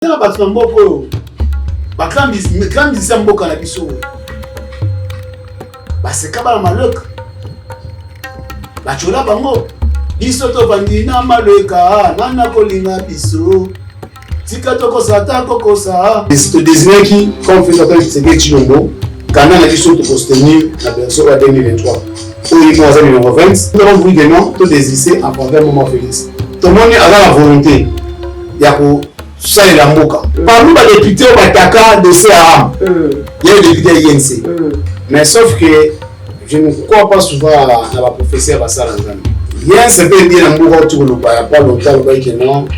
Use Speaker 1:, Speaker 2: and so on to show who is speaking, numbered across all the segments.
Speaker 1: Eza na bato na mboka oyo ba grand musicien ya mboka na biso oyo baseka bana malweka batyola bango biso tovandi na malweka nani akolinga biso tika tokosa ata kokosa. Todesignaki comme Félix Antoine Tshisekedi Tshilombo kanda na biso tokosoutenir na version ya 2023 oyo ye moko aza numéro 20. Nous avons voulu que non todésiste en faveur mama Félix. Tomoni aza na volonté ya kosalela mboka. Parmi ba député oyo bataka dossier ya RAM, ye député ya INC, mais sauf que je ne crois pas souvent na ba professeur basala nzambe. INC mpe ebie na mboka oti koloba ya pas longtemps, alobaki ke non,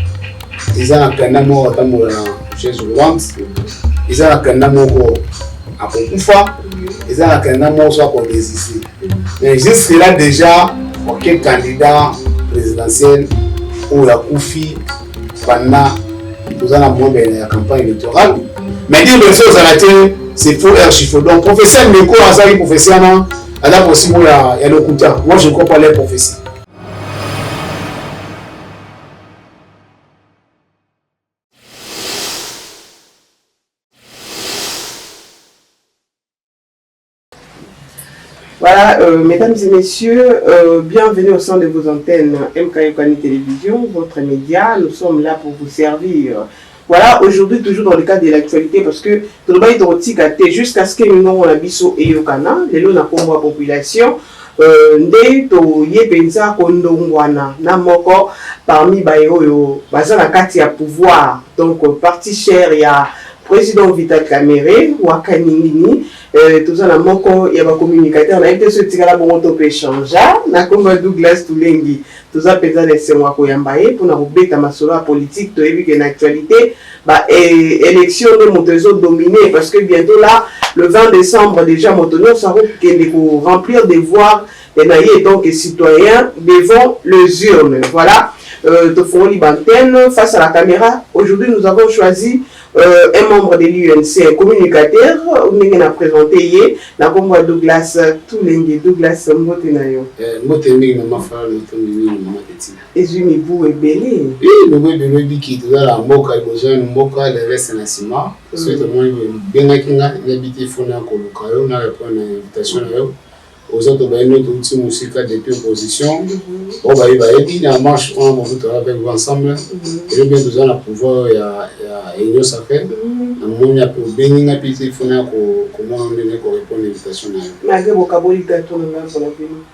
Speaker 1: eza na kanda moko atambola na chaise roulante, eza na kanda moko akokufa, eza na kanda moko so akodésiste. Mais jusque là déjà aucun candidat présidentiel oyo akufi pendant toza na mwembele ya campagne électorale. Mais dire que ozala te, c'est faux, archi faux. Donc professeur ndeko azalaki professeur na aza possible ya lokuta. Moi, je crois pas les prophéties.
Speaker 2: Voilà, mesdames et messieurs, bienvenue au sein de vos antennes MK Yokani Télévision, votre média. Nous sommes là pour vous servir. Voilà, aujourd'hui, toujours dans le cadre de l'actualité, parce que tolobai tokotika te jusqu'à ce que mingongo na biso eyokana lelo na kombo ya population. Nde toye mpenza kondongwana na moko parmi baye oyo baza na kati ya pouvoir, donc parti cher ya président Vital Kamerhe Wakaningini. Toza na moko ya bacommunicateur, nayebi te so etikala bongo to mpe échange na kombo ya Douglas Tulengi. Toza mpenza na esengo ya koyamba ye mpona kobeta masolo ya politique. Toyebi ke na actualité ba élection nde moto ezodomine, parce que bientôt là, le 20 décembre déjà, moto nyonso akokende koremplir devoir na ye en tant que citoyen devant les urnes. Voilà, tofongoli bantenne. Face à la caméra aujourd'hui, nous avons choisi un membre de l'UNC, un communicateur, ndenge na présenté ye na kombo ya Douglas Tulenge. Douglas, mbote na yo.
Speaker 1: Mbote mingi, mama Fala, matondi mingi, mama Tetina.
Speaker 2: Ezwi mibu ebele.
Speaker 1: Mibu ebele. Oyebiki toza na mboka liboso ya mboka, le reste na nsima. Soki tomoni bengaki nga, nayebi te, fona koluka yo na répondre na invitation na yo. Oza tobayendo, touti mosika depuis opposition oyo bayebi bayebi na marche wana mosusu toza avec vous ensemble. Eyo bien toza na pouvoir ya union sacrée. Namoni ape obengi nga mpe te, fona komona ndenge korépondre invitation na yo.
Speaker 2: Malgré bokaboli gâteau na ngambo na bino,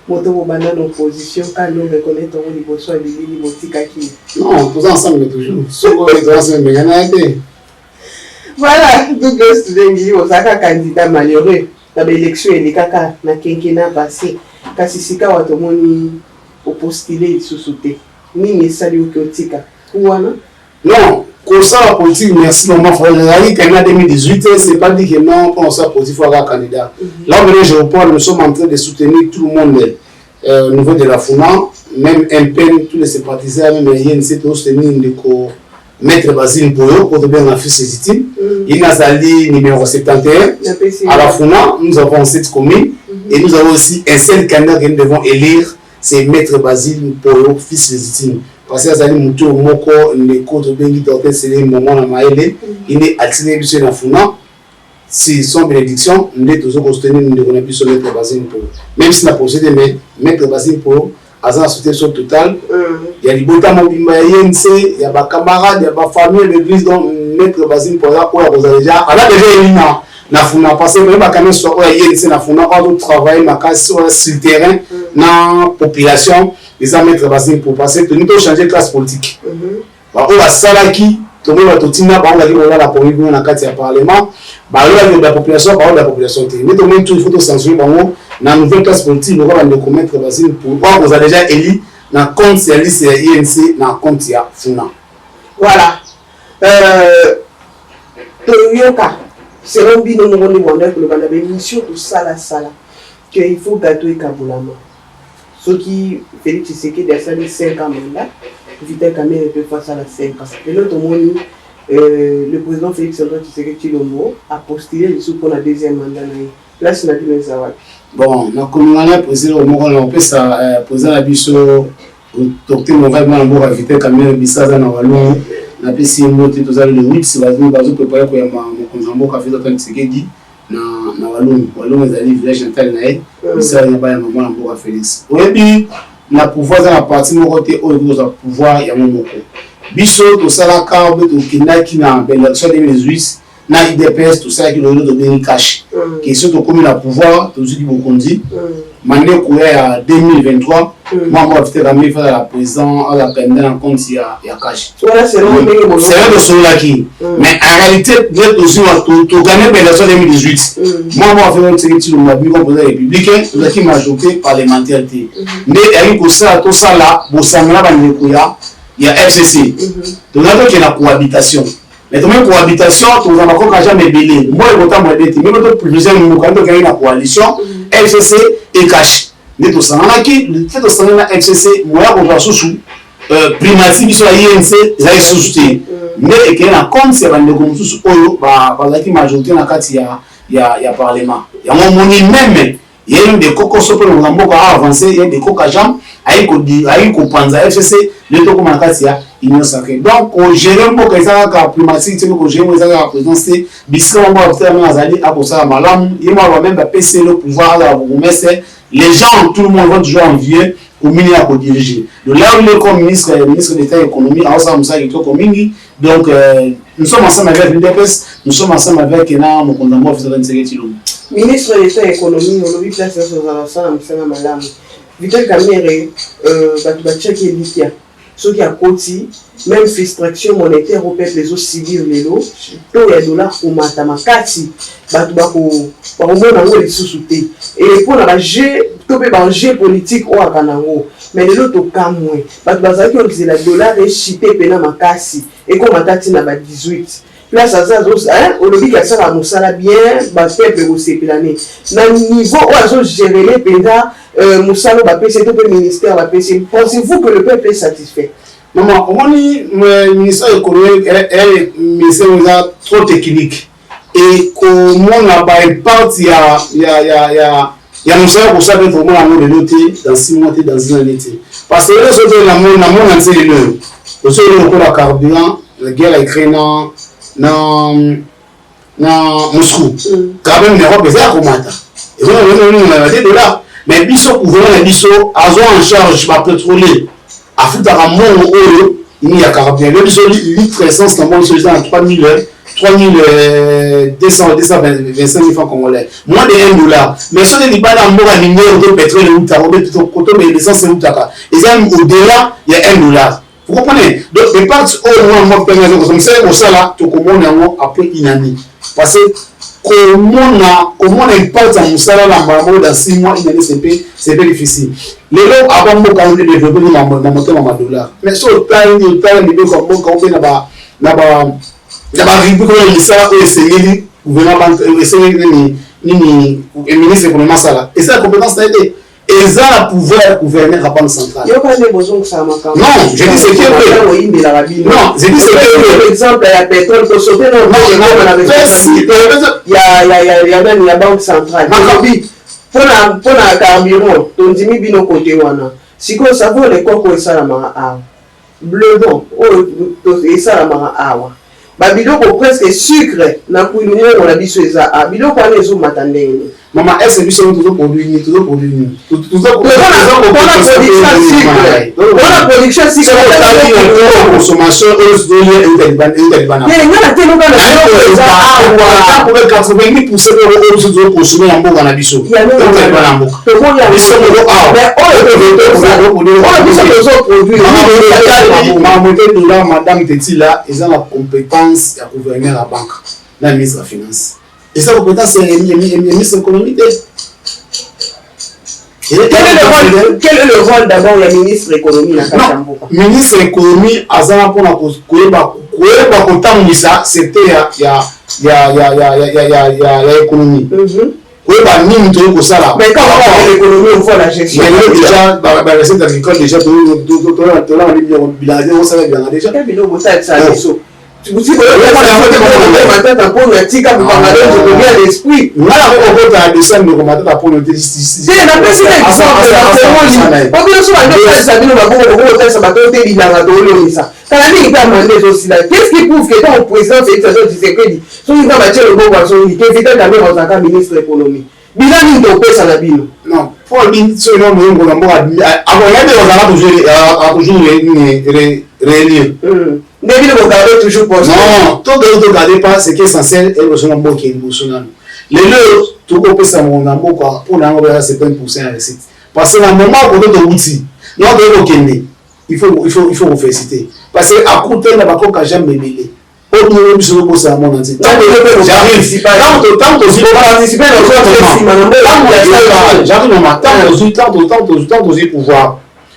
Speaker 2: moto bobanda na opposition kando reconnaître yango liboso ya bilili botikaki.
Speaker 1: Non, toza ensemble toujours. Soki oyo toza ensemble, mengana ye te.
Speaker 2: Voilà, Douglas Tulengi, ozalaka candidat malheureux na baélection elekaka na quinquennat passé, kasi sika wa tomoni opostule lisusu te. Nini esali oki otika wana?
Speaker 1: Non, kosala politique, merci maman Frère. Nazalaki candidat 2018, c'est pas dit que non, quand on sort politique, faut avoir candidat. Là maintenant je vous parle, nous sommes en train de soutenir tout le monde au niveau de la FUNA, même MPN, tous les sympathisants, même INC, tosoutenir ndeko maître Basile Mpoyo oyo tobenga fils légitime. Ye nazali numéro 71 à la FUNA. Nous avons sept communes et nous avons aussi un seul candidat que nous devons élire, c'est maître Basile Mpoyo, fils légitime, parce que azali motu oyo moko ndeko tobengi docteur Sele Momo na mayele ye nde atindeli biso na FUNA. Si son bénédiction nde tozo kosoutenir ndeko na biso maître Basile Mpoyo, même si na procédé, mais maître Basile Mpoyo aza na soutien so total ya libota mobimba ya INC, ya bacamarade, ya bafamille, ya l'église. Donc maître Basile Mpoyo aza oyo akozala déjà, aza déjà élu na FUNA, parce que bayebaka nyonso oyo ya INC na FUNA oyo azotravaille makasi, oyo sur terrain na population, eza maître Basile Mpoyo, parce que tolingi tochange classe politique. Baoyo basalaki, tomoni bato ntina bango baki kolala pongi kuna na kati ya parlement, bayolaki ya population, baoyo ya population te. Nde tomoni tout il faut tocensurer bango na nouvelle classe politique lokola bandeko maître Basile Mpoyo oyo akozala déjà élu na compte ya liste ya INC na compte ya FUNA.
Speaker 2: Voilà, toyoka selon bino moko nde bwanda koloba na baémission tosalasala que il faut gâteau ekabolama. Soki Félix Tshisekedi asali 5 ans mandat, Vital Kamerhe mpe faut asala 5 ans. Lelo tomoni le président Félix Antoine Tshisekedi Tshilombo apostule lisusu mpona deuxième mandat na ye. Place na bino eza wapi?
Speaker 1: Bon, nakolinga na président moko na kopesa président na biso docteur Morai, mwana mboka Vital Kamerhe, bisa aza na Walungu. Napesi ye mbote. Toza le 8, bazoprépare koyamba mokonzi ya mboka Félix Antoine Tshisekedi na Walungu. Walungu ezali village natal na ye. Misala ya bayamba mwana mboka Félix. Oyebi, na pouvoir eza na parti moko te oyo ekozwa pouvoir yango moko. Biso tosalaka mpe tokendaki na baélection 2018 na UDPS, tosalaki lolelo tobengi CACH. Question, tokomi na pouvoir, tozwiki bokonzi, mandat koya ya 2023, mwa mboka Vital Kamerhe azala président, azala candidat na compte ya CACH. C'est tosololaki, mais en réalité nde tozwi, togagné baélection 2018. Mwa mboka Félix Tshisekedi Tshilombo abimi comme président républicain. Tozalaki majorité parlementaire te, nde eyaki kosala tosala bosanga na bandeko ya FCC. Tozali tokende na cohabitation, mais tomoni cohabitation, tozala bakoka jambe ebele, mboka ekotambola ebe te. Meme toprivilégie mboka, nde tokendaki na coalition FCC et CACH. Nde tosanganaki te, tosangani na FCC, moya kozwa susu primatie biso ya UNC ezalaki susu te. Nde ekei na compte ya bandeko mosusu oyo bazalaki majorité na kati ya parlement. Yango omoni, même ye nde kokoso mpe longa mboka aavance, ye nde koka jambe ayi kopanza FCC, nde tokóma na kati ya Union sacrée. Donc kogérer mboka eza kaka primatie te, kogérer mboka eza kaka présidence te. Bisika moko bakutela azali akosala malamu. Ye moko bameme bapesi le pouvoir, azala bourgmestre, les gens, tout le monde vont toujours envier komini ya kodiriger. Donc là où il est comme ministre d'état économie, aosala mosala kitoko mingi. Donc nous sommes ensemble avec l'UDPS, nous sommes ensemble avec na mokonzi ya mboka Félix Tshisekedi Tshilombo.
Speaker 2: Ministre d'état économie, olobi place nyonso ozala osala mosala malamu. Vital Kamerhe, bato batiaki elikya soki akoti, même frustration monétaire au peuple ezosubir lelo, to ya dollar komata makasi, bato bakomona yango lisusu te e mpona bajeu to mpe baenjeu politique oyo aka nango. Mais lelo tokamwe, bato bazalaki kozela dollar echute mpena makasi, ekomata ntina ba 18 place. Aza olobiki asala mosala bien, bapeuple kosepela ne na niveau oyo azogérer mpenza mosala oyo bapesi to mpe ministère bapesi. Pensez-vous que le peuple est satisfait?
Speaker 1: Mama, omoni, ministère économique, ministère eza trop technique e komona baimpact ya mosala kosala mpe komona yango lelo te, dans 6 mois te, dans une année te, parce que lelo soki namona nse lelo oyo osoli lokola carburant, la guerre ya Ukraine na Moscou, quand même Europe eza ya komata, ezonaa te dollar. Mais biso, gouvernement na biso azwa en charge bapétrolier, afutaka mbongo oyo nini ya carburant. Lelo biso litre essence na mbongo biso eza na 3000, 3200, 225 000 francs congolais, moins de 1 dollar. Mais soki libanda ya mboka minière to pétrole eutaka obe to essence eutaka, eza au-delà ya 1 dollar. Vous comprenez? Donc impact oyo mwana moko mpenza aza mosala kosala, tokomona yango après une année, parce que komona impact ya mosala na mbala moko dans 6 mois, une année, c'est peu difficile. Lelo aba mboka oyo développé na motema ma dollar, mais so otali mibeko ya mboka obe na barubrique oyo misala oyo esengeli gouvernement, esengeli nini ministre économie asala, eza compétence na ye te, eza na pouvoir ya gouverneur ya banque centrale.
Speaker 2: Yoka nde bozongisaka makambo.
Speaker 1: Non, je dis ce qui est vrai.
Speaker 2: Oyimbelaka bino.
Speaker 1: Non, je dis ce qui est vrai.
Speaker 2: Exemple ya pétrole, tosote ya nani, ya banque centrale. Tolobi mpona carburant, tondimi bino kote wana. Sikoyo savon lekoko esalamaka awa, bleu oyo esalamaka awa, babiloko presque sucre na Kwilu ngongo na biso eza a biloko wana ezomata ndenge nini?
Speaker 1: Mama, est biso tozoproduire nini? Tozoproduire nini?
Speaker 2: Mpona production sucre.
Speaker 1: Consommation oyo tozolia euta libanda.
Speaker 2: Nga na te, loka na eza awa.
Speaker 1: 90% oyo biso tozoconsommer ya mboka na biso euta libanda ya mboka. Biso moko awa.
Speaker 2: Oyo biso tozoproduire.
Speaker 1: Makambo te dollar, madame Tetila, eza na compétence ya gouverneur ya banque na ministre ya finance. Eza compétence ya ministre économie te.
Speaker 2: Quel est le rôle d'abord ya ministre économie na kati ya mboka?
Speaker 1: Ministre économie aza mpona koyeba kotambwisa secteur ya économie, koyeba nini toyei kosala.
Speaker 2: Mais quand on parle de l'économie, on voit la gestion.
Speaker 1: Mais déjà barecette agricole, déjà tolanga bilanga, osala bilanga déjà.
Speaker 2: Biloko bosalisa biso. Matata Mponyo atika kokanga donc bien l'esprit.
Speaker 1: Nga nakokokota na dossier ya ndeko Matata Mponyo te.
Speaker 2: Te, napesi na exemple na po bino so bando otalisa bino maboko, bokokotalisa bato te, bilanga toolongisa kala mingi mpe amande ezosila. Qu'est-ce qui prouve que ntango président Félix Antoine Tshisekedi, soki nga batie loboko, azongi ke Vital Kamerhe azalaka ministre économie? Bilan nini topesa na bino?
Speaker 1: Non, po bi soki no moyongo na mboka akoyebi ozala toujours réélire.
Speaker 2: Nde bino bogarde toujours poste?
Speaker 1: Non, togarde pas. Ce qui est essentiel, liboso na mboka, liboso nano lelo tokopesa mokonzi na mboka mpona yango beza 70 % ya réussite, parce que na moment koto towuti non toyei kokende, il faut koféliciter, parce que akutani na bakoka jambe ebele oyo bino biso tobosana mona nzete. Ntango tozwi pouvoir,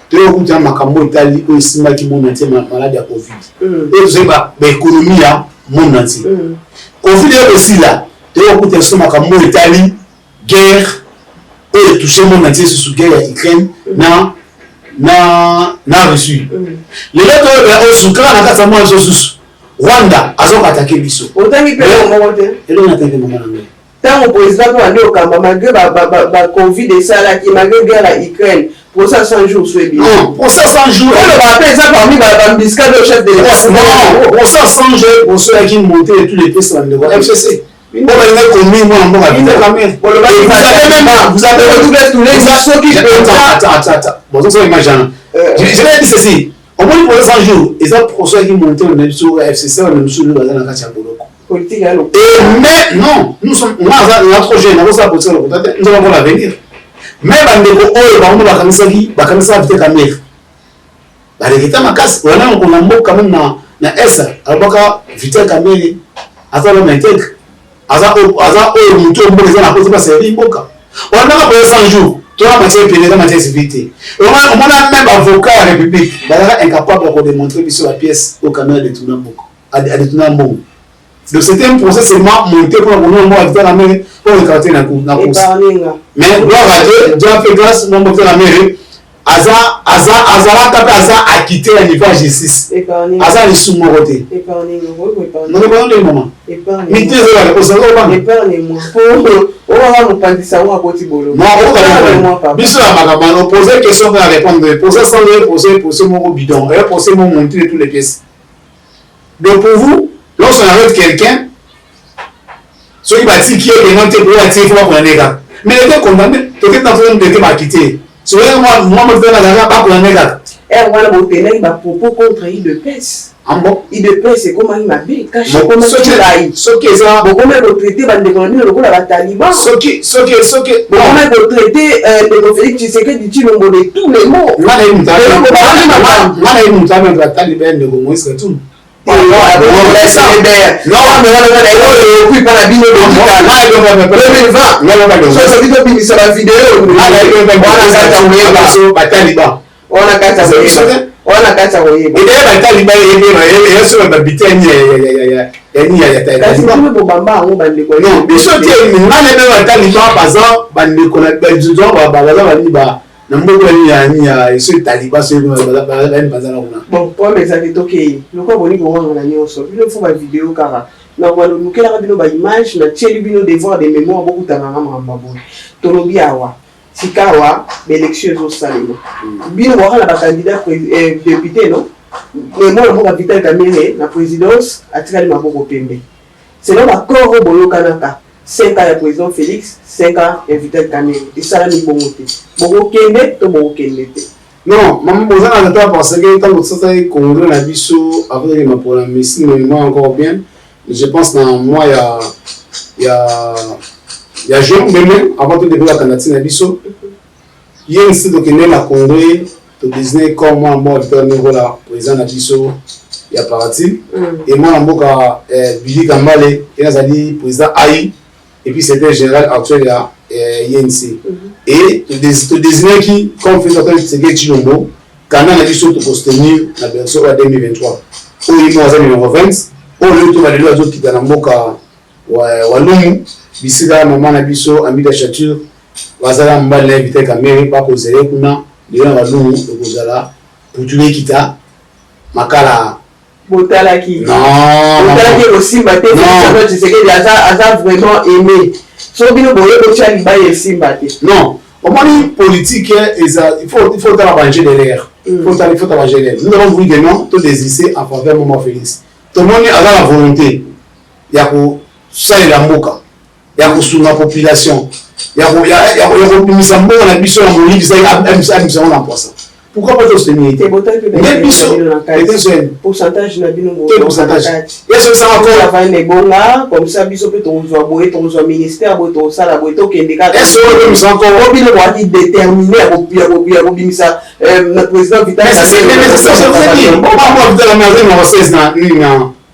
Speaker 1: toyokutana makambo etali oyo esimbaki monde entier, maladie ya Covid, oyo tozwi baéconomie ya monde entier. Covid oyo kosila, toyokuta biso makambo oyo etali guerre oyo etouche monde entier, susu guerre ya Ukraine na Russie. Lelo toyobela oyo susu kaka na kati ya mwa biso, susu Rwanda azokoattaquer biso.
Speaker 2: Otangi mpe eloko moko te.
Speaker 1: Eloko natangi, mama na ngai?
Speaker 2: Ntango président mpo ande okamba, malgré bacovid esalaki, malgré guerre ya Ukraine, procès 100 jours so ebimi.
Speaker 1: Non, procès 100 jours.
Speaker 2: Oloba mpe eza parmi baembuscade au chef de
Speaker 1: l'État. Non, procès 100 jours, procès yaki monté tous les pièces na ndeko FCC oyo balingaki komi mwana mboka Vital Kamerhe. Vous avez
Speaker 2: Soki
Speaker 1: Attends, attends, attends, bozosala image wana. Je vais dire ceci: omoni, procès 100 jours eza procès yaki monté na biso FCC na biso oyo baza na kati ya boloko.
Speaker 2: Politique ya
Speaker 1: Mais non, nous sommes, moi naza trop jeune, nakosala politique ya lokuta te. Nous avons l'avenir. Mais bandeko oyo bango bakanisaki, bakanisaka Vital Kamerhe, baleketa makasi wana mokonzi mboka même na esa alobaka Vital Kamerhe aza l'homme intègre, aza oyo motu oyo mboka eza na koti baservi mboka wana. Boye 100 jours tona matière pénale, eza matière civile te. Omona, même avocat ya République bazalaka incapable ya kodémontrer biso bapièce oyo Kamerhe adétourna mboka, adétourna mbongo. Donc c'était un procès seulement monté pour la mort Vital Kamerhe, pour écarter na course. Mais gloire à Dieu, Dieu a fait grâce, mon Vital Kamerhe aza aza azalaka mpe aza acquitté ya niveau ya justice, aza lisumu moko te. Nonge mama mite ezolaka osanga obanga. Biso ya makambo pose question mpe ya répondre. Pose sans pose pose moko bidon, pose moko monter toutes les pièces. Donc pour vous, lorsqu'on arrête quelqu'un, soki batiki ye kena te, boya tie, faut bakondamner kaka. Mais il était condamné, toketi na fo ndeke bakite soki mwa moto nazalaka, bakondamner kaka.
Speaker 2: Ere wana botendaki bapropos contre UDPS.
Speaker 1: Ambo.
Speaker 2: UDPS ekomaki mabe, kashi ekomaki ngai.
Speaker 1: Soki eza
Speaker 2: Bokomaki kotraiter bandeko na bino lokola bataliban.
Speaker 1: Soki soki soki
Speaker 2: Bokomaki kotraiter ndeko Félix Tshisekedi Tshilombo de tous les mots.
Speaker 1: Nga na ye moto amemi bataliban, ndeko Moïse Katumbi.
Speaker 2: Mpona bino 2020 tobimisa bavideo.
Speaker 1: Bataliban.
Speaker 2: Wana kati ya koyeba, wana kati ya koyeba.
Speaker 1: Edeye bataliban eyasoba babite ya nini ya
Speaker 2: Kasi bino bobamba yango, bandeko.
Speaker 1: Non, biso te. Nga na ye, bataliban baza bandeko na baza banini na mboka nini ya nini ya soki taliban, soki bani baza na kuna.
Speaker 2: Bon, problème ezali, tokei lokola boni kowangana nyonso, bino faut bavideo kaka na balukelaka bino baimage, natieli bino devoir de mémoire, bokutananga makambo boye. Tolobi awa sika awa baélection ezosalema, bino boka na bacandidat député, non? Mais mwana mboka Vital Kamerhe na présidence atikali maboko pembe. Selon baccord oyo boyokanaka, 5 ans ya président Félix, 5 ans ya Vital Kamerhe, esalami bongo te. Bokokende to bokokende te?
Speaker 1: Non, mama, boza na tata, parce que ntango tosalaki congrès na biso avant tokende mpona messi mémoire encore bien, je pense na mois ya juin, même avant todéposer bacandidature na biso ye nsi, tokende na congrès, todésigner comme mwana mboka Vital Mirola président na biso ya parti et mwana mboka Billy Kambale ye azali président AI et puis secrétaire général actuel ya UNC. Et todésignaki comme Félix Antoine Tshisekedi Tshilombo kanda na biso, tokosoutenir na version ya 2023 oyo ye moko aza numéro 20 oyo lelo toba lelo azokita na mboka Walungu, bisika mama na biso Amida Chature bazala mobali na ye Vital Kamerhe bakozela kuna. Lelo na Walungu ekozala putulu ekita makala.
Speaker 2: Botalaki.
Speaker 1: Non.
Speaker 2: Botalaki ekosimba te. Félix Tshisekedi aza vraiment aimé. So bino boye botia libaya, esimba te.
Speaker 1: Non, omoni, politique eza, il faut otala baenjeu de l'air. Il faut otala baenjeu de l'air. Nous avons voulu que non, to désister en faveur mama Félix. Tomoni aza na volonté ya kosalela mboka, ya kosunga population, ya kobimisa mboka na biso na molili, abimisa yango na mposa. Pourquoi pas tosoutenir te?
Speaker 2: Mais biso pourcentage na bino.
Speaker 1: Pourcentage esokisaka.
Speaker 2: Avanda ebonga comme ça, biso mpe tokozwa boye, tokozwa ministère boye, tokosala boye, tokende
Speaker 1: kaka.
Speaker 2: Bino boaki déterminé ya kobimisa na président Vital.
Speaker 1: Vital numéro 16 na nini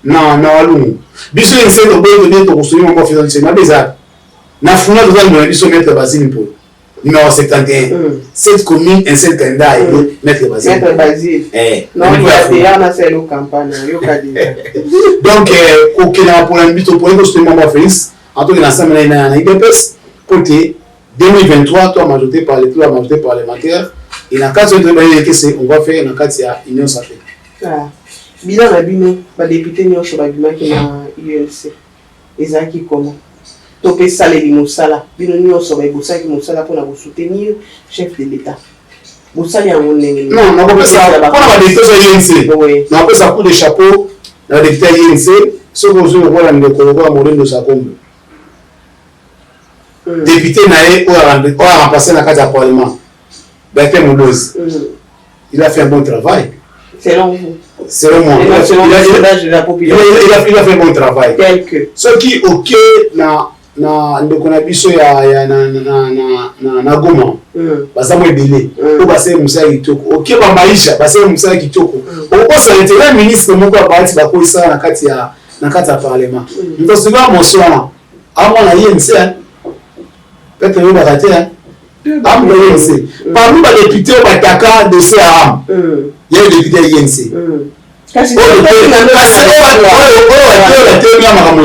Speaker 1: na Walungu. Biso UNC toboyi, tobi tokosoutenir mama Félix. Mabe eza na Funa, toza numéro biso Maître Basile Mpolo, numéro 71. Cette commune, un seul candidat est Maître Basile.
Speaker 2: Maître Basile.
Speaker 1: Eh.
Speaker 2: Non, il y a na selo campagne, yoka déjà.
Speaker 1: Donc kokende mpona biso topoyi kosoutenir mama Félix en tout cas ensemble na UDPS côté 2023, toi majorité par la majorité parlementaire et na kati oyo toyeba que on va faire na kati ya Union sacrée.
Speaker 2: Ah. Bilan na bino, badéputé nyonso babimaki na UNC, ezalaki comment to mpe esaleli mosala? Bino nyonso baebosaki mosala mpona kosoutenir chef de l'État, bosali yango ndenge?
Speaker 1: Non, nakopesa mpona badéputé oyo UNC, nakopesa coup de chapeau na badéputé ya UNC. Soki ozwi lokola ndeko lokola Molendo Sakombo, député na ye oyo aremplace na kati ya parlement, Bertin Moulozi, il a fait un bon travail.
Speaker 2: Selon vous?
Speaker 1: Selon moi.
Speaker 2: Selon
Speaker 1: il, a,
Speaker 2: le sondage de la population.
Speaker 1: Il a fait un bon travail.
Speaker 2: Tel que?
Speaker 1: Soki oke na ndeko na biso ya na Goma, baza mo ebele oyo basali mosala kitoko. Oke bamaisha, basali mosala kitoko. Okosala ete na ministre moko ya bahati bakolisaka na kati ya parlement, moto asoki motion wana amona UNC, peut-être oyebaka te, amuka UNC. Parmi badéputé oyo bataka dossier ya RAM, ye député ya UNC.
Speaker 2: Kasi
Speaker 1: oyo batelemela makambo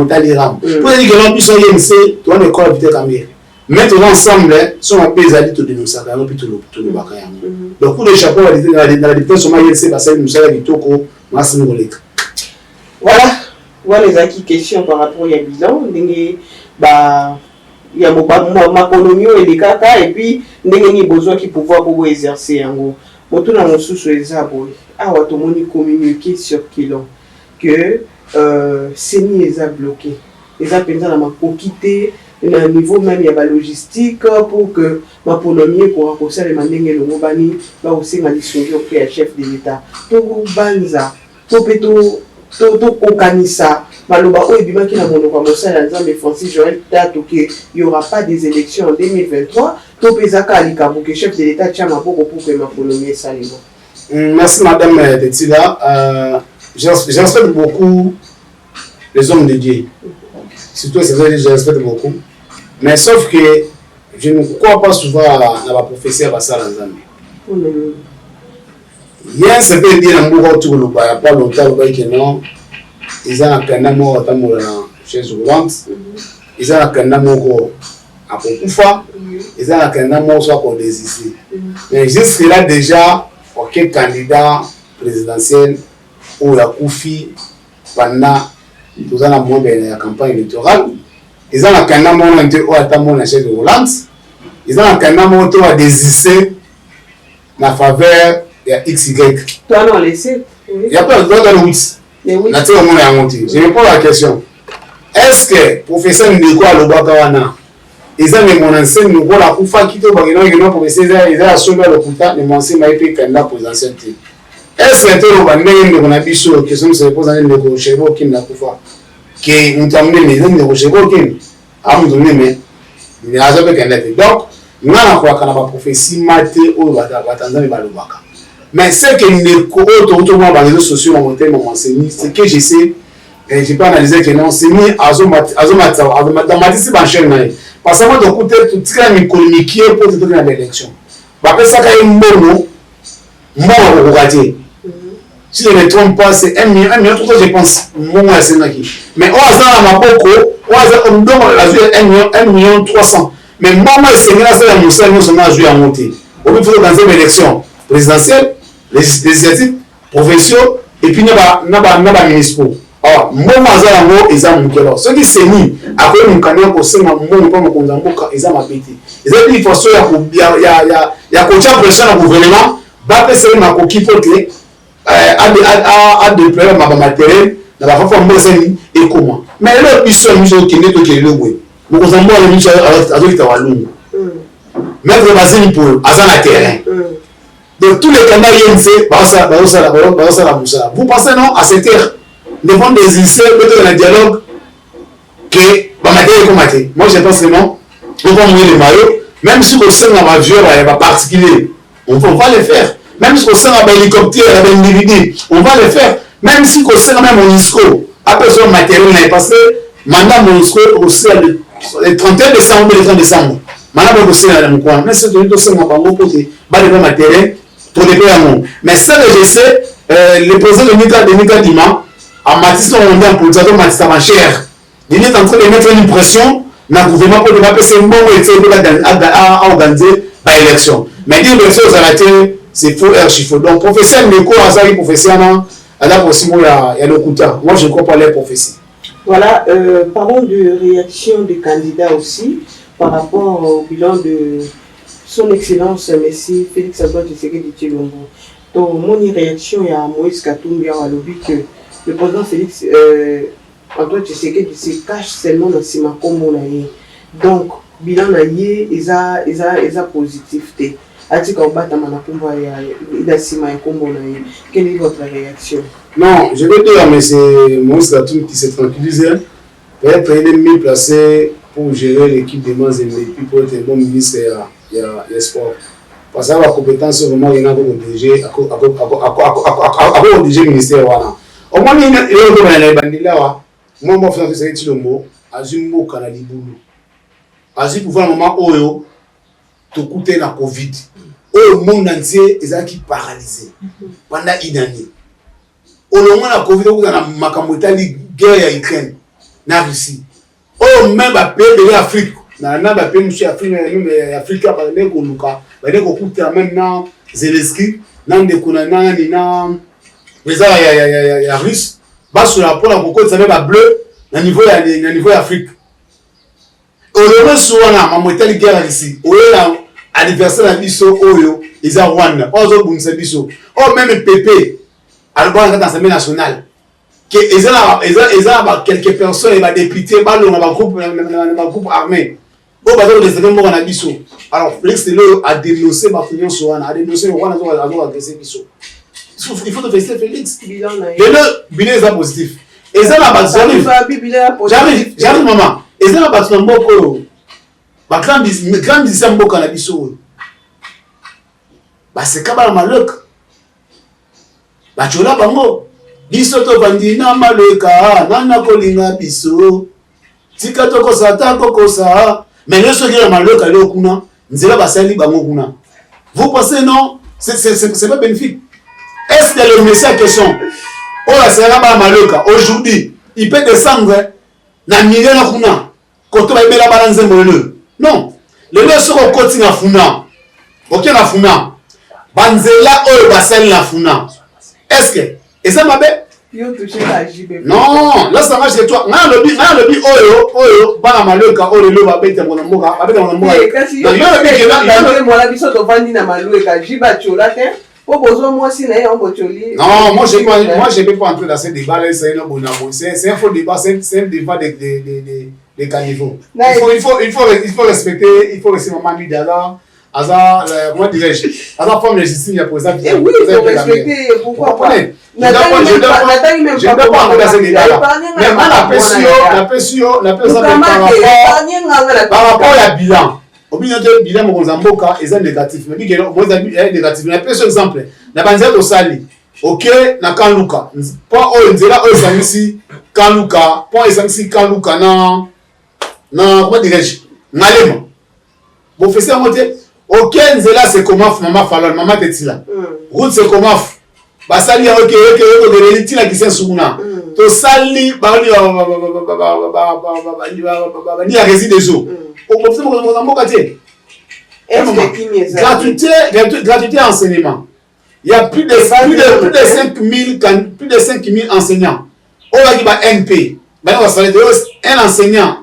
Speaker 1: etali RAM, mpo ezali kena biso UNC towana école Vital Kamerhe, mais toza ensemble. So mabe ezali, todénonçaka yango mpe tolobaka yango. Donc coup de chapeau na badéputé soma UNC, basali mosala kitoko makasi koleka.
Speaker 2: Voilà, wana ezalaki question par rapport ya bilan, ndenge ba ya makonomi oyo elekaka et puis ndenge nini bozwaki pouvoir po boexerce yango. Motuna mosusu eza boye: awa tomoni communiqué circulant que CENI eza bloqué, eza mpenza na makoki te na niveau même ya balogistique pour que maponomi ekoka kosalema ndenge elongo. Bani bakosenga lisungi auprès ya chef de l'État? Tobanza to mpe tokokanisa maloba oyo ebimaki na monoko ya mosali ya Nzambe Francis Joel Tato ke y aura pas des élections en 2023, to mpe eza kaka likambo ke chef de l'État tia maboko pour ke maponomi esalema?
Speaker 1: Merci, madame Tetila. Je respecte beaucoup les hommes de Dieu. Surtout, c'est vrai, je respecte beaucoup. Mais sauf que je ne crois pas souvent à la prophétie ya basala Nzambe. Ye sepe die na mboka oyo koloba ya pas longtemps, alobaki ke non, eza na kanda moko atambola na chaise roulante, eza na kanda moko akokufa, eza na kanda moko so akodésiste. Mais jusque là déjà, aucun candidat présidentiel oyo akufi pendant toza na moyen ya campagne électorale. Eza na kanda moko te oyo atambola na chaise roulante, eza na kanda moko te oyo adésiste na faveur ya XY.
Speaker 2: Toi non, laissez.
Speaker 1: Ya pas dans le 8. Na tika mona yango te. Je réponds à la question. Est-ce que professeur ndeko alobaka wana eza Ne Muanda Nsemi lokola akufaki to bakendaki no professeur eza ya solo, ya lokuta? Ne Muanda Nsemi aye mpe candidat présidentiel te. Est-ce que toloba ndenge ndeko na biso, question se pose, ndenge ndeko Chérubin Okende akufa, ke moto ya monene eza ndeko Chérubin Okende, a moto monene aza mpe candidat te? Donc nga nakolaka na baprophétie ma te oyo bato Nzambe balobaka. Mais ce que ndeko oyo tokuti omona baréseaux sociaux na motema Nsemi, ce que je sais, je peux analyser que non, Nsemi azomatisi bachaîne na ye, parce que tokute totikala mikolo mikie mpo te toki na baélection, bapesaka ye mbongo, mbongo akokoka te. Si je ne me trompe pas, c'est 1 million, 1 million 3, je pense, mbongo asengaki. Mais oyo aza na maboko, oyo aza mbongo azwi 1 million, 1 million 300, mais mbongo esengeli asala mosala nyonso nga azwi yango te. Obi faut organiser baélection présidentielle, législative. Provinciaux et puis na ba municipaux. Awa mbongo aza yango eza moke. Alors soki CENI akoyi mokanda ya kosenga mbongo mpo mokonzi ya mboka, eza mabe te. Eza mpe façon ya kotia pression na gouvernement, bapesa ye makoki mpo te adéployer bamatériel na bafafa mboka esali ekoma. Mais lelo biso ya miso okende, tokende lelo boye, mokonzi ya mboka na miso azokita Walungu, maître Basile Mpoyo aza na terrain. Donc tous les candidats INC bazosala mosala. Vous pensez non, à cette heure devant des essais, peut-être un dialogue que bamatériel ekoma te? Moi, je pense que non. On va mouiller le maillot, même si kosenga baavion ya baparticulier, on va le faire. Même si kosenga bahélicoptère ya baindividu, on va le faire. Même si kosenga même MONUSCO apesa matériel na ye, parce que mandat MONUSCO okosila le 31 décembre ou le 30 décembre, mandat bokosila na mokwana. Mais soki tolingi tosenga bango po te badéployer matériel, todéployer yango. Mais ce que je sais, le président de Kadima amatisi ntongo nde en politique, azomatisa bachère. Il est en train de mettre une pression na gouvernement po te bapesa mbongo etie mpe aorganiser baélection. Mais dire élection ozala te, c'est faux, archi faux. Donc professeur ndeko azalaki professeur wana, aza posimo ya lokuta. Moi, je ne crois pas les prophéties.
Speaker 2: Voilà, parlons de réaction des candidats aussi par rapport au bilan de son Excellence Messi Félix Antoine Tshisekedi Tshilombo. Donc, mon réaction à Moïse Katumbi alobi que le président Félix Antoine Tshisekedi se cache seulement dans sima kombo na ye. Donc, bilan na ye eza positif te. Atika obatama na kombo ya na sima ya kombo na ye. Quelle est votre réaction?
Speaker 1: Non, je vais dire à M. Moïse Katumbi qui se tranquillise. Peut-être il est mieux placé pour gérer l'équipe de Mazembe et puis pour être un bon ministre ya sport. Parce que la compétence vraiment il a diriger, diriger ministère wana. Omoni eloko na ebandeli awa, mwa mwa Félix Tshisekedi Tshilombo azwi mboka na libulu, azwi pouvoir na moment oyo tokute na Covid, oyo monde entier ezalaki paralysé pendant une année. Olongwa na Covid, okuta na makambo etali guerre ya Ukraine na Russie, oyo même bapays ebele ya Afrique na bapays mosusu ya Afrique, ya Afrika, bazali koluka, bazali kokutana même na Zelensky, na ndeko na nani, na président ya Russe, basola mpona kokotisa mpe bablé na niveau ya Afrique. Olongo so wana mambo etali guerre ya Russie, oyo adversaire na biso oyo eza Rwanda, oyo azobundisa biso, oyo même pepe alobaka na kati ya Assemblée nationale ke eza na ba quelques personnes, badéputé balonga bagroupe armé oyo baza kodéstabiliser mboka na biso. Alors Félix lelo oyo adénonce bato nyonso wana, adénonce wana azoagresser biso. Il faut te féliciter Félix. Lelo bilan eza positif, eza na bato, j'arrive mama, eza na bato na mboka oyo, bagrand musicien mboka na biso oyo baseka bana maloka, batyola bango. Biso tovandi na maleka, nana kolinga biso, tika tokosa ata kokosa. Mais lelo soki na maloka, lelo kuna nzela basali bango kuna, vous pensez non, c'est pas bénéfique? Est-ce que le messie en question oyo asalaka bana maloka, aujourd'hui il peut descendre na milieu na kuna koto bayebela bana nzembo lelo? Non. Lelo soki okoti na Funa, oke na Funa, banzela oyo basali na Funa, est ce que eza mabe? Non, là ça marche. Toi, ngai nalobi oyo bana maloka oyo lelo babetango na mboka, babetango na mboka.
Speaker 2: Mwana biso tovandi na Malueka, ji batiola te po bozwa mwasi na ye yango botioli.
Speaker 1: Non, moi je peux pas entrer dans ce débat là. C'est un faux débat, c'est un débat de caniveau. Il faut respecter, il faut respecter maman Midala, aza, comment dirais-je, aza femme légitime ya président.
Speaker 2: Eh oui, il faut respecter, pourquoi pas?
Speaker 1: Je ne dois pas entrer dans ce débat là, mais nga napesi yo par rapport ya bilan. Obino te, bilan mokonzi ya mboka eza négatif, mais bikelo eza négatif. Napesi yo exemple na banzela tosali. Oke na Kanluka, pont oyo, nzela oyo esangisi Kanluka, pont esangisi Kanluka na, comment dirais-je, Ngalema, bofesi yango te. Oke nzela Sekomaf, mama Falon, mama Tetila, route Sekomaf, basali yango ke ntina Kisensu kuna. Tosali bani ya Régie des eaux, okofisi mokonzi mboka te. Gratuité enseignement. Il y a plus de 5000, plus de 5000 enseignants oyo baki ba NP, bana basala te. Un enseignant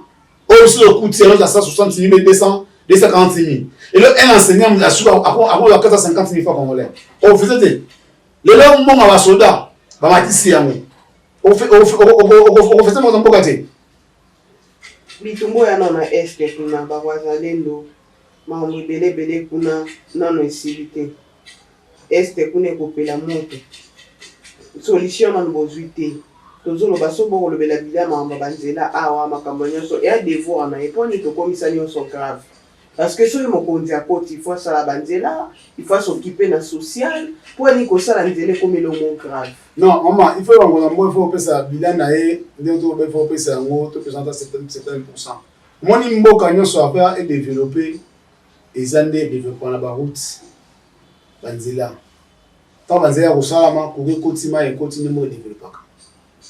Speaker 1: oyo biso okuti yango za 160 000, 200, 240 000. Lelo un enseignant asuka akozwa 450 000 francs congolais. Ofise te. Lelo mbongo ya basoda bamatisi yango, okofese moto mboka te.
Speaker 2: Bitumbu ya nano na Est kuna, baWazalendo, makambo ebele ebele kuna nano esili te. Est kuna ekopela moto, solution nano bozwi te. Tozoloba so bokolobela bila makambo ya banzela awa, makambo nyonso eya devoir na ye. Mponi tokomisa nyonso grave? Parce que soki mokonzi akoti, il faut asala banzela, il faut s'occuper na social. Mpo ani kosala nzela ekomi eloko grave?
Speaker 1: Non mama, il faut bango na mbo, il faut opesa bilan na ye ndenge to, il faut opesa yango, topesanta 70%. Omoni, mboka nyonso après edéveloppe, eza nde développement na baroute, banzela. Ntango banzela ya kosalama, koki ekotima, ekoti nde mboka edéveloppaka.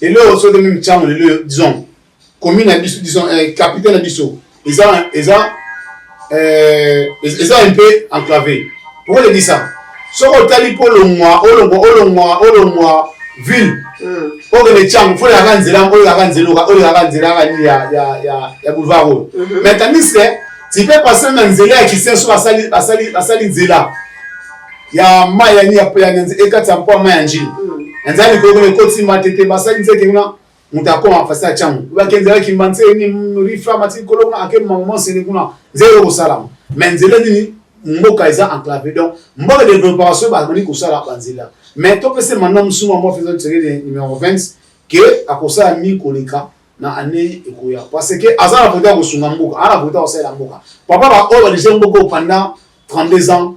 Speaker 1: Lelo so te meme ntango lelo, disons commune na biso, disons capitale na biso eza un peu enclavé. Pourquoi je dis ça? Soki otali mpo olongwa olongwa ville, okende Tshangu, fo olekaka nzela, olekaka nzela, olekaka nzela kaka nini ya boulevard oyo. Mais tandis que tu peux passer na nzela ya Kisenso, basali nzela ya mai ya nini ya ekati ya mpo mai ya Njili, na nzela likolo kuna ekoti Matete, basali nzela kuna, moto akoma fasi ya Tshangu, bake nzela Kimbanseke nini, rifa mati likolo kuna, ake Monsele kuna, nzela oyo kosalama. Mais nzela nini? Mboka eza enclavé. Donc mboka développement soki babandi kosala banzela. Mais topesa mandat mosusu mwa Félix Tshisekedi numéro 20 ke akosala mingi koleka na année ekoya, parce que aza na volonté ya kosunga mboka, aza na volonté ya kosalela mboka. Papa, baoyo badiriger mboka pendant 32 ans,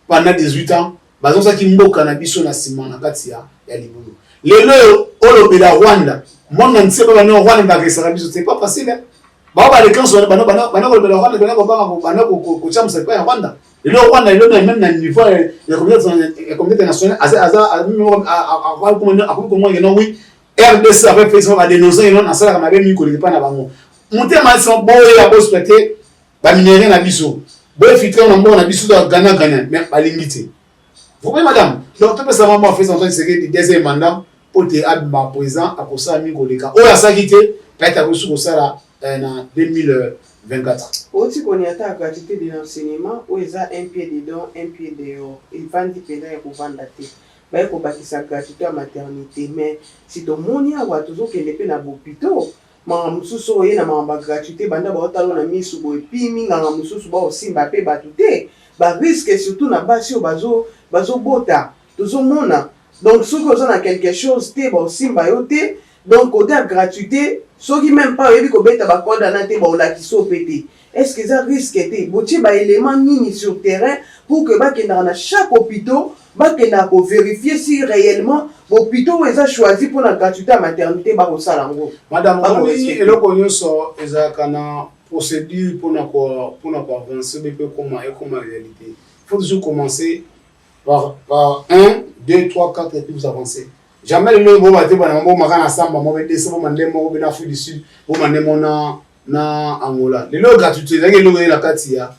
Speaker 1: pendant 18 ans, bazosaki mboka na biso na nsima na kati ya libulu. Lelo oyo olobela Rwanda, monde entier bana Rwanda bakesaka biso, c'est pas facile. Bao balekanso bana kolobela Rwanda, bana kobanga, bana kotia mosala epai ya Rwanda. Lelo Rwanda, lelo même na niveau ya communauté internationale, aza akomi komona no, oui, RDC après Félix badénonce ino nasalaka mabe mingi koleka epai na bango. Motema boya boexploite baminerais na biso, boinfiltre na mboka na biso, gagnant gagnant, mais balingi te. Vous comprenez, madame? Donc topesa mama Félix Antoine Tshisekedi deuxième mandat po te abima président, akosala mingi koleka oyo asalaki te. Peut-être akoki kosala na 2024.
Speaker 2: Oti koniata gratuité de l'enseignement oyo eza un pied dedans, un pied dehors, evandi mpenza ya kovanda te. Baye kobakisa gratuité ya maternité, mais si tomoni awa tozokende mpe na bopito, makambo mosusu oyo ye na makambo ya gratuité, banda baotala na misu boye, pimi nganga mosusu baosimba mpe bato te, barisque surtout na basi oyo bazobota. Tozomona donc soki oza na quelque chose te, baosimba yo te. Donc côté ya gratuité, soki même pas oyebi kobeta bakondana te, baolakisa yo mpe te. Est ce que eza risque te? Botie baélément nini sur terrain pour que bakendaka na chaque hôpitaux, bakendaka kovérifier si réellement hôpitaux oyo eza choisi mpona gratuité ya maternité bakosala yango?
Speaker 1: Madame, omoni, eloko nyonso ezalaka na procédure mpona koavance mpe ekoma réalité. Il faut toujours commencer par 1, 2, 3, 4 et puis vous avancez. Jamais lelo boma te, bana bomaka na samba mo bdc, boma nde moko mpe na Afrique du Sud, boma nde mo na Angola. Lelo gratuité ezalaki eloko ye na kati ya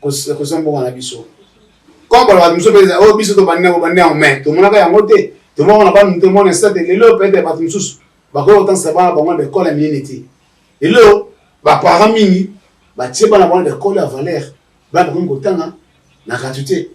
Speaker 1: kosa mboka na biso. Comme baloba mosusu mpe oyo biso tobandi yango, bandi yango, mais tomonaka yango te, tomonaka na bana te, mona esa te. Lelo peut-être bato mosusu bakoki kotangisa bana bango na baekole ya minene te. Lelo baparent mingi batie bana bango na baekole ya valeur, bana bakomi kotanga na gratuité,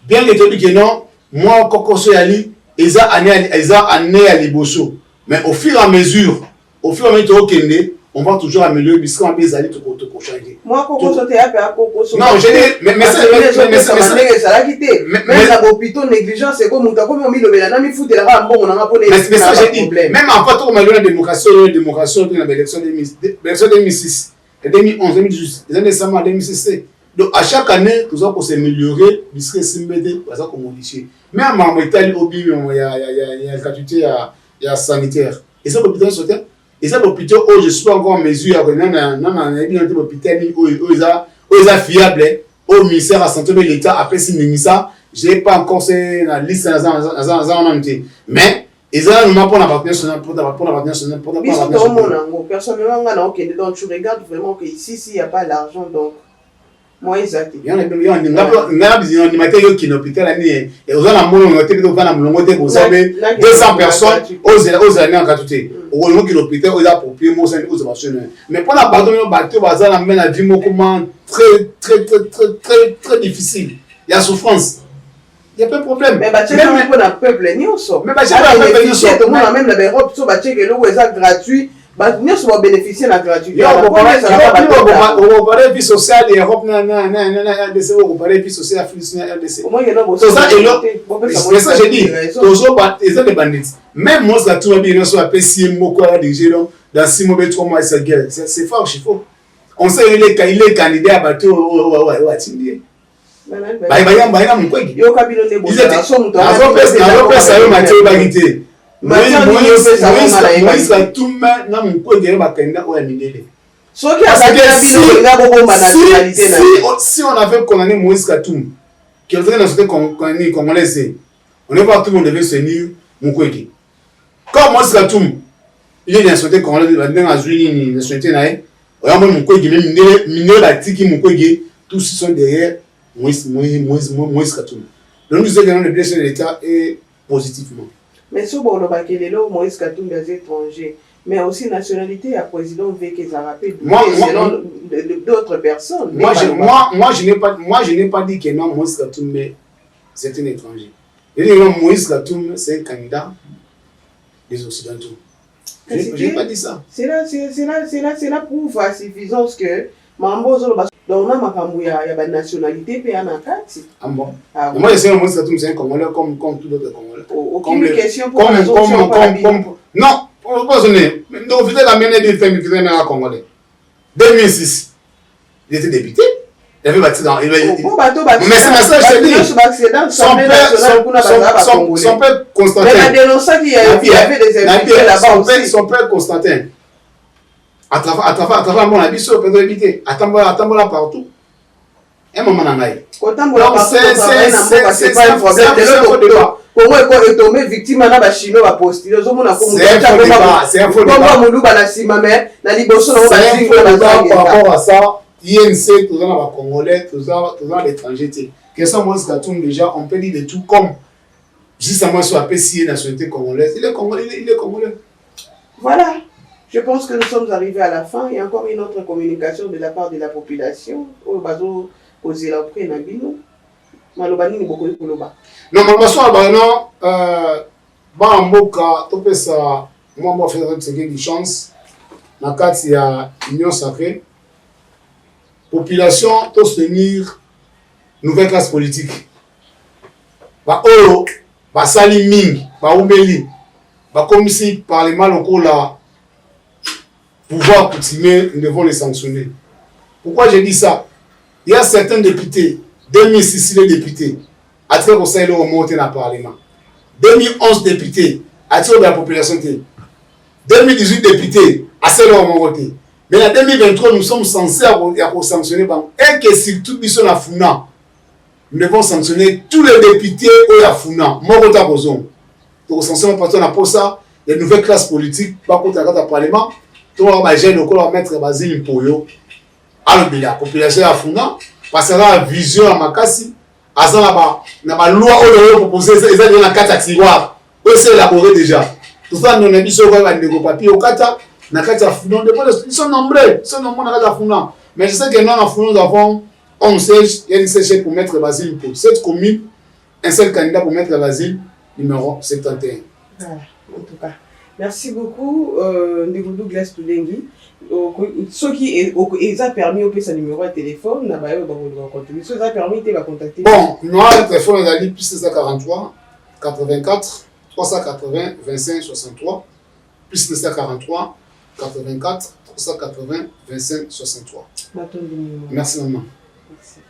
Speaker 1: bien que toyebi ke non, mwa kokoso yali eza année ya liboso. Mais au fur et à mesure, au fur et à mesure tokokende, on va toujours améliorer bisika mabe ezali, tokochange.
Speaker 2: Mwa kokoso te, yape akokoso.
Speaker 1: Non, je dis, mais
Speaker 2: ndenge ezalaki te, mais na bopito négligence eko moto akomi omilobela na mifutelaka mbongo nanga mpona.
Speaker 1: Mais ça, j'ai dit, même en fait tokoma na démocratie oyo, démocratie oyo na baélection 2006, 2011, 2018, eza nde esama 2006. Donc à chaque année toza kosaméliorer bisika esimbe te, baza komodifier. Mais makambo etali obimi ya gratuité ya sanitaire, eza bopito nyonso te. Eza bopito oyo je suis pas encore en mesure ya nana nayebi na te bopito nini oyo eza fiable, oyo ministère ya santé mpe l'État apesi ndingisa. J'ai pas encore se na liste, naza wana te, mais eza nanu ma mpona bato nyonso, mpona bato nyonso.
Speaker 2: Mpona biso toomona yango personnellement, nga na okende. Donc tu regardes vraiment que ici, s'il y a pas l'argent, donc Moyen eza te.
Speaker 1: Nga te, yo kende hôpital ani oza na mbongo te, mpe oza na molongo te, boza be 200 personnes, ozela ozela ndenge katu te. Okolinga okende hôpital oyo eza approprié mo, osali ozwa basoin. Mais mpona bato oyo, bato baza na me na vie moko ma très très très très très très difficile, ya souffrance, y a pas de problème.
Speaker 2: Mais batiaka mpona peuple nyonso.
Speaker 1: Mais batiaka peuple nyonso.
Speaker 2: Tomona même na baEurope so, batiaka eloko eza gratuit, bato nyonso babénéficie na gratuité.
Speaker 1: Okocomparer vie sociale ya Europe na RDC? Okocomparer vie sociale Afrique na RDC? Toza elo, c'est ça je dis, tozoba eza de bandits. Même Moïse Katumbi nyonso apesi ye moko ya dirige, donc dans 6 mois be 3 mois esa guerre, c'est fort, il faut on sait il est candidat ya bato oyo atindi ye, bayamba ye na Mukwege.
Speaker 2: Yoka bino nde.
Speaker 1: Nazopesa yo mati, oyebaki te. Moïse Katumbi na Mukwege yo bakanda oyo ya mindele.
Speaker 2: Soki azalaki bobomba nationalité na
Speaker 1: Si on avait condamné Moïse Katumbi, qui avait une nationalité congolaise, on est voir, tout le monde devait soutenir Mukwege. Comme Moïse Katumbi, il est nationalité congolaise, ndenge azwi nini nationalité na ye, oyambo Mukwege, mindele mindele batiki Mukwege, tous sont derrière Moïse, Moïse, Moïse, Moïse Katumbi. Donc nous disons que le blessé de l'État est positivement.
Speaker 2: Mais so bolobaki lelo Moïse Katumbi aza étranger, mais aussi nationalité ya président VK ezalaka mpe selon d'autres personnes.
Speaker 1: Moi, je n'ai pas dit que non, Moïse Katumbi, c'est un étranger. Je dis non, Moïse Katumbi, c'est un candidat des Occidentaux. Je n'ai pas dit ça.
Speaker 2: C'est là prouve à suffisance que mambo ozoloba, donc na makambo ya banationalité mpe ya na kati.
Speaker 1: Ah bon? Ah, oui. Moi, je sais, Moïse Katumbi, c'est un Congolais comme tout autre Congolais.
Speaker 2: Aucune
Speaker 1: comme
Speaker 2: question
Speaker 1: pour comme, non, pas sonner. Donc, vous avez amené des femmes qui sont Congolais. 2006, il était député. Il avait bâti dans. Il,
Speaker 2: bon, bateau,
Speaker 1: mais c'est ça, je te dis. Son père Constantin.
Speaker 2: Mais dénonçant qu'il y avait des infiltrés là-bas aussi.
Speaker 1: Son père Constantin. À travers mon abiso, peut éviter. Atambola partout. Un moment na ngai.
Speaker 2: Kotambola, c'est pas un problème. Kongo eko etombe victime na bachinois, bapostule, ozomona kombo moluba na nsima, mais na liboso
Speaker 1: nango. Par rapport à ça, INC, toza na bacongolais, toza na l'étranger te. Question Moïse Katumbi, déjà on peut dire de tout, comme justement so apesi ye nationalité congolaise, il est congolais, il est congolais.
Speaker 2: Voilà. Je pense que nous sommes arrivés à la fin. Il y a encore une autre communication de la part de la population. Oyo bazo kozela auprès na bino. Maloba nini bokoki koloba?
Speaker 1: Non, maloba so aloba no, bana mboka, topesa mwa mwa Félix Tshisekedi chance na kati ya Union sacrée. Population, tosoutenir nouvelle classe politique. Baoyo basali mingi, baumeli, bakomisi parlement lokola pouvoir coutumier, nous devons les sanctionner. Pourquoi j'ai dit ça? Il y a certains députés, 2006 les députés atika kosala eloko moko te na parlement, 2011 député atika la population te, 2018 député asala eloko moko te, mais na 2023 nous sommes censés ya kosanctionner bango. Et que surtout biso na Funa, nous devons sanctionner tous les députés oyo ya Funa, moko ta kozonga. Tokosanctionner parti na posa ya nouvelle classe politique bakota na kati ya parlement. Tokoka bajeune lokola maître Basile Mpoyo alobela population ya Funa, parce que aza na vision ya makasi, aza na baloi oyo oyo propose eza déjà na kati ya tiroir, oyo esi élaboré déjà. Toza ndeko na biso oyo, bandeko Papi Okata na kati ya Funa. Ils sont nombreux, ils sont nombreux na kati ya Funa. Mais je sais que non, na Funa nous avons 11 sièges, il y a une siège pour maître Basile Mpo, cette commune, un seul candidat pour maître Basile, numéro 71.
Speaker 2: Voilà, en tout cas, merci beaucoup, ndeko Douglas Tulengi. Soki eza permis, opesa numéro ya téléphone na bayo bakoluka contribuer. So eza permis te, bacontacte.
Speaker 1: Bon, numéro ya téléphone ezali plus 243 84 380 25 63, plus 243 84 380 25 63.
Speaker 2: Matondi.
Speaker 1: Merci maman.
Speaker 2: Merci.